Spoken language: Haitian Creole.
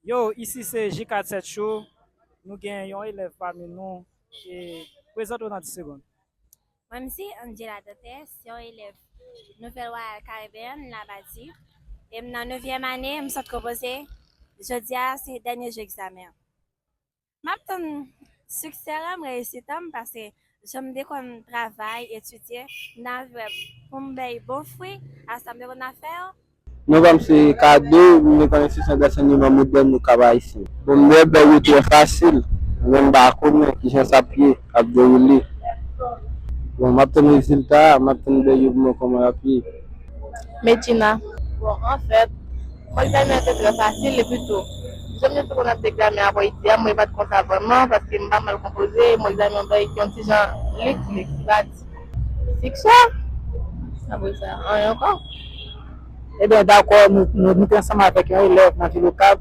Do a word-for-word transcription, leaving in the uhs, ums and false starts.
Yo, isi se J K Tèt Cho. Nou gen yon elèv pami nou. E, prezante w nan dis segonn. Mwen, m se Angela Dantès, se yon elèv Nouvèl Wayal Karibeyèn, Labadi. E m nan nevyèm ane, m sot konpoze. Jodi a, se dènye jou egzamen an. M ap tann siksè an, reyisit an, paske jan m te konn travay, etidye, m ta anvi wè pou m bay bon fwi a sa m te konn ap fè yo. Non pa m se Kado, m te konn enstitisyon dansèyman modèn nou Kap Ayisyen. Bon, m wè bèg yo trè fasil, men m pa konnen kijan sa ap ye, ap dewoule. Bon, m ap tann rezilta a, m ap tann bèg yo pou m wè kòman l ap ye. Medjina. Bon, anfèt, mwen egzamen an te trè fasil epi tou. Jan m te konn ap egzamen apre iti a, mwen pa t konsa vrèman, paske m pa mal konpoze, mwen egzamen an bay yon ti jan lik lik, si pa di siksè. Apre sa, anyen ankò. Ebyen, dakò, nou, nou, nou te ansanm avèk yon elèv nan vil Okap.